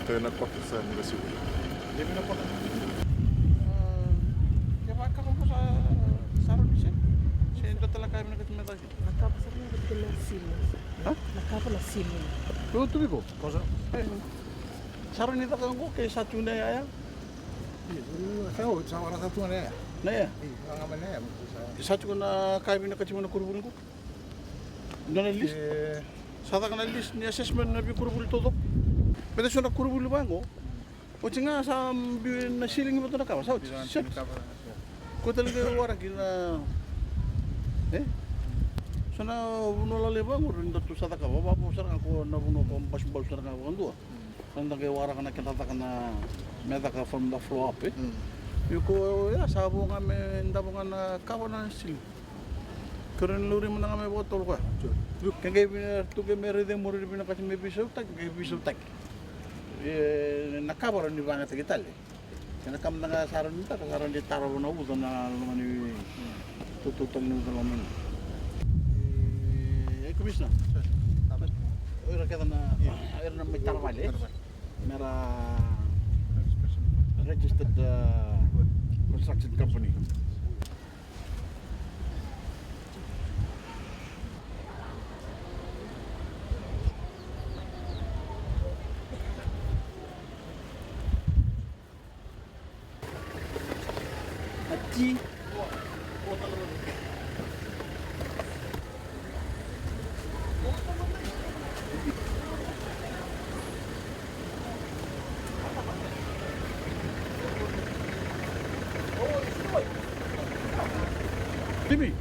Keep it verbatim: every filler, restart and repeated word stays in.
Ena kota sa ni rasivi. Demi na kota. Ke vakakava mo sa saro ni se. Se dua tale ka vinakati me caka. Na kava sara ni kati na sili. Ha? Na kava na sili. Ko tu viko. Kosa. Saro ni caka qo ke sa tu na yaya. Sa o sa wara sa tu na yaya. Na yaya. Sa tu na ka vinakati mo na kuruvuli qo. Dua na list. Sa caka na list ni assessment na veikoronivuli taucoko. Baleta so na koronivuli vaqo. Oti ga sa biu na ceiling vata na kava sa oti. Ko tale ga waraki na e so na vanua lalai vaqo ni datou sa cakava vavo sara ga ko na vanua ko basubasu sara ga vakadua. Sa da qai waraka na keda caka na me caka from the floor up e. Io ko ya sa vo ga me davo ga na kava na ceiling. Kere ni lauri mana ga me vakatolo koya. Ke qai vina tu qai me raici e muri vinakati me veisautaki qai veisautaki. E na kava rawa ni vagataki tale. Kena kama da ga sa rawa ni taka sa rawa ni tarava na uca na loma ni tautautaki ni uca loma ni. E komisina. O ira kece na o ira na mai tara vale. Mera registered construction company. Timi.